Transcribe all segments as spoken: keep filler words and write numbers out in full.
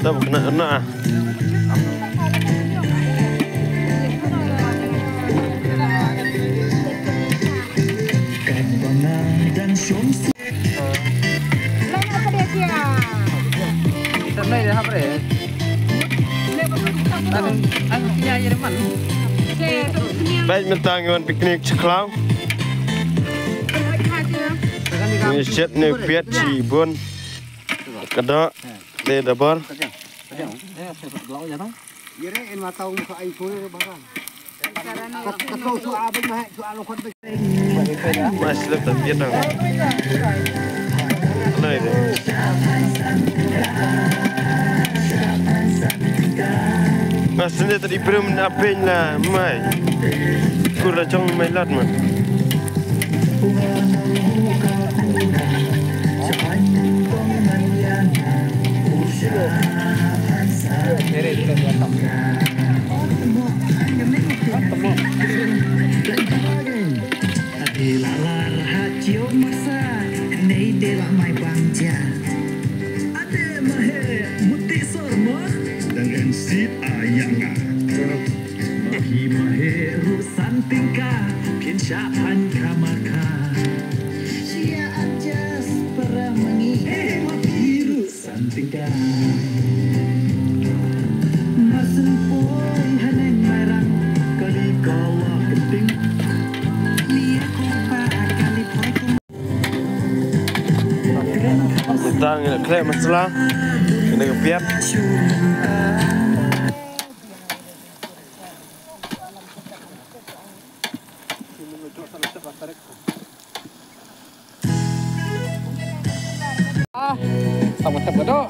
Tap kena kena. Baik, mynta ngi wan picnic sha khlaw. Ngi shet ne piat shibun. Ka doh te dabar. Mas lep ta piat nang. Lai de. Mas ne ta di prim na pen la mai. Kur la jong mai lat man. Ade lalar ha Chiu Marsa, nei de la mai bang ja. Ade mahe muti sorma, dang en sit ayanga. Mahi mahe ru santingka, phin sha phan khamaka. Shia adjust para mangi. Hey, mahi ru santingka. Masen poi haneng marang, kali kala keting. Nia kopa kali poi kum. Tang ina khleh masala. Ina ka piat. Ah, sama tep ka doh.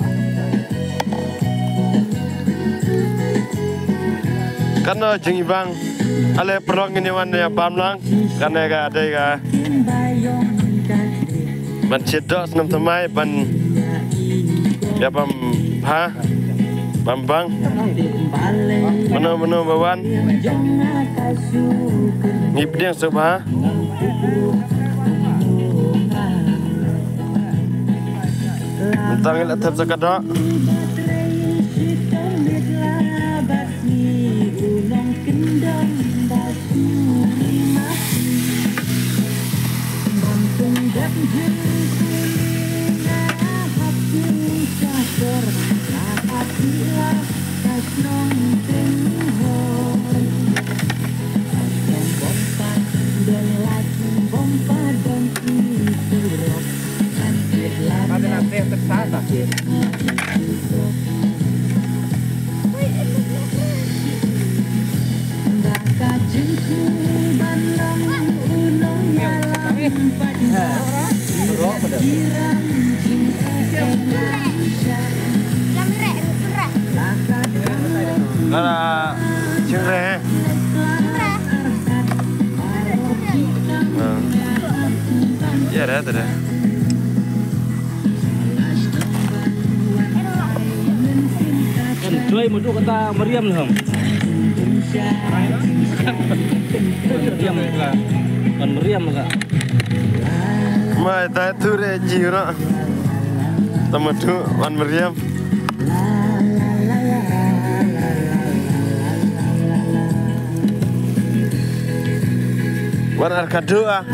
Kano jingibang ale prong ini wan ya bam lang. Kane ka dei ka ban shet doh snem thymmai ban ya bam ha. Bam bang. Mano mano ba wan. Ngi pdiang suk ba. Mynta ngi la thep sa ka doh. Kala chingre. Ya dah, dah. Kan joy muduk kata meriam lah. Meriam lah. Kan meriam lah. Mai ta tu re jiro. Tama tu wan meriam. Wan arkadu ah.